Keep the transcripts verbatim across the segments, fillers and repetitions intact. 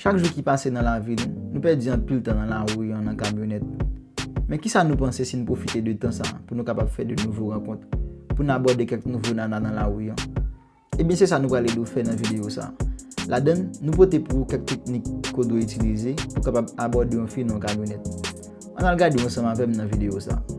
Chak jou ki pase nan lavi nou, nou pèdi anpil tan nan lari an, nan kamyonèt. Men kisa nou panse si n pwofite de tan sa a pou nou kapab fè de nouvo rankont, pou n abòde kèk nouvo nana nan lari an? Ebyen, se sa nou pral ede w fè nan videyo sa a. Ladan l, nou pote pou ou kèk teknik ke w dwe itilize pou w kapab abòde yon fi nan yon kamyonèt. Ann al gade yo ansanm avè m nan videyo sa a.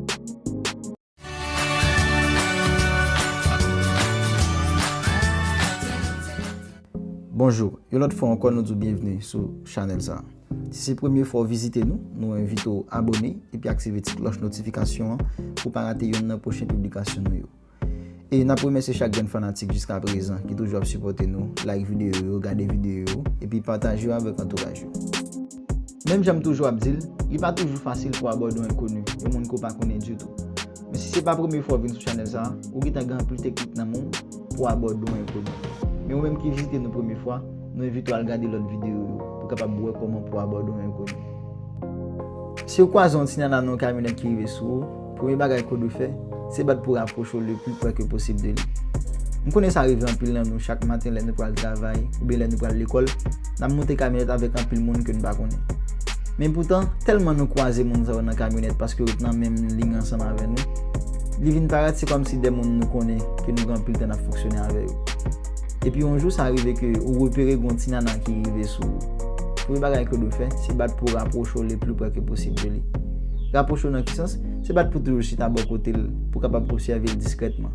Bonjou, yon lòt fwa ankò nou di w byenvni sou chanèl sa a. Si se premye fwa w vizite nou, nou envite w abòne epi aktive ti klòch notifikasyon an pou w pa rate yonn nan pwochen piblikasyon nou yo. E n ap remèsye chak grenn fanatik jiska prezan ki toujou ap sipòte nou, like videyo yo, gade videyo yo, epi pataje yo avèk antouraj yo. Menm jan m toujou ap di l, li pa toujou fasil pou w abòde yon enkoni, yon moun ke w pa konnen ditou. Men si se pa premye fwa w vin sou chanèl sa a, ou gentan gen anpil teknik nan men w pou w abòde yon enkoni. Men ou menm ki vizite nou premye fwa, nou envite w al gade lòt videyo yo pou w kapab wè kòman pou w abòde yon enkoni. Si w kwaze yon ti nana nan yon kamyonèt ki rive sou ou, premye bagay ke w dwe fè, se bat pou w rapwoche w le pli prè ke posib de li. M konnen sa rive anpil nan nou chak maten lè nou pral travay oubyen lè nou pral lekòl, n ap monte kamyonèt avèk anpil moun ke n pa konnen. Men poutan, tèlman nou kwaze moun sa yo nan kamyonèt paske yo t nan menm liy ansanm avè nou, li vin parèt se kòmsi de moun nou konnen ke nou gen anpil tan n ap fonksyone avè yo. Epi yon jou sa rive ke ou repere gen yon ti nana ki rive sou ou. Premye bagay ke w dwe fè, se bat pou w rapwoche w le pli prè ke posib de li. Rapwoche w nan ki sans? Se bat pou w toujou chita bò kote l pou w kapab obsève l diskrètman.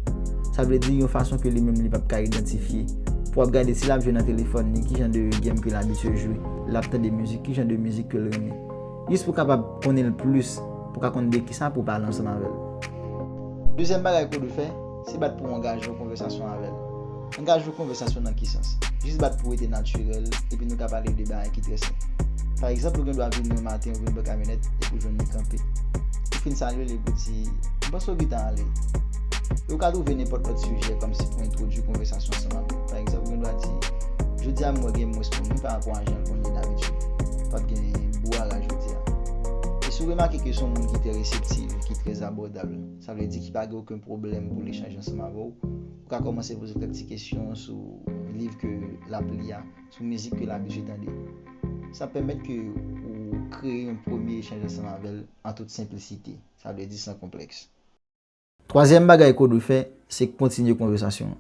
Sa vle di yon fason ke li menm li p ap ka idantifye. Pou w ap gade si l ap jwe nan telefòn li, ki jan de game ke l abitye jwe, l ap tande mizik, ki jan de mizik ke l renmen. Jis pou w kapab konnen l plis, pou w ka konn de kisa pou w pale ansanm avè l. Dezyèm bagay ke w dwe fè, se bat pou w angaje yon konvèsasyon avè l. Angaje yon konvèsasyon nan ki sans? Jis bat pou w rete natirèl, epi nou ka pale de bagay ki trè senp. Pa egzanp, ou gen dwa vini yon maten, ou vin bò kamyonèt, epi w jwenn li kanpe. Ou fin salye l, epi w di, "M panse w gentan ale." E ou ka twouve nenpòt lòt sijè kòmsi pou entwodui konvèsasyon ansanm avè l. Pa egzanp, ou gen dwa di, "Jodi a, m wè gen mwens moun wi pa rapò a jan l konn ye dabitid. Pa t gen bwara jodi a." E si w remake ke se yon moun ki trè reseptif, ki trè abòdab, sa vle di ki pa gen okenn pwoblèm pou l echanj ansanm avè w, ou ka kòmanse poze kèk ti kesyon sou liv ke l ap li a, sou mizik ke l abitye tande. Sa pèmèt ke ou kreye yon premye echanj ansanm avè l an tout senplisite, sa vle di san konplèks. Twazyèm bagay ke w dwe fè, se kontinye konvèsasyon an.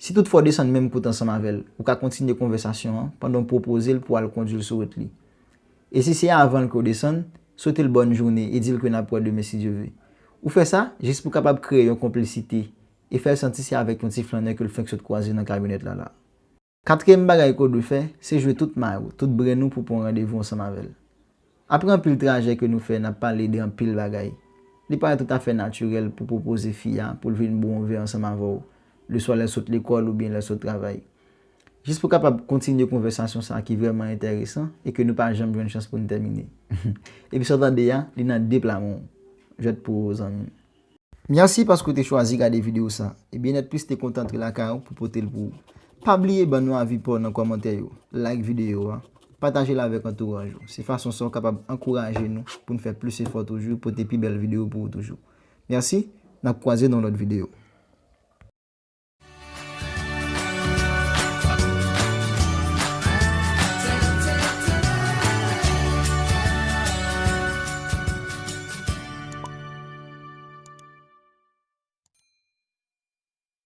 Si toutfwa w desann menm kote ansanm avè l, ou ka kontinye konvèsasyon an pandan w pwopoze l pou w al kondui l sou wout li. E si se avan l ke w desann, swete l bòn jounen e di l ke n ap wè demen si Dye ve. Ou fè sa jis pou w kapab kreye yon konplisite e fè l santi se avèk yon ti flannè ke l fenk sot kwaze nan kamyonèt la la. Katriyèm bagay ke w dwe fè, se jwe tout may ou, tout brenn ou pou pran randevou ansanm avè l. Apre anpil trajè ke nou fè, n ap pale de anpil bagay. Li parèt toutafè natirèl pou w pwopoze fi a pou l vin bwè yon vè ansanm avè w, leswa lè l sot lekòl oubyen lè l sot travay. Jis pou w kapab kontinye konvèsasyon sa a ki vrèman enteresan e ke nou pa janm jwenn chans pou n tèmine. Epi sa w tande a, li nan de pla men w. Jwèt pou ou, zanmi m. Mèsi paske w te chwazi gade videyo sa. E Byennèt Plis te kontan antre lakay ou pou pote l pou ou. Pa bliye ban nou avi pa w nan kòmantè yo, like videyo a, pataje l avèk antouraj ou. Se fason sa w kapab ankouraje nou pou n fè plis efò toujou, pote pi bèl videyo pou ou toujou. Mèsi, n ap kwaze nan lòt videyo.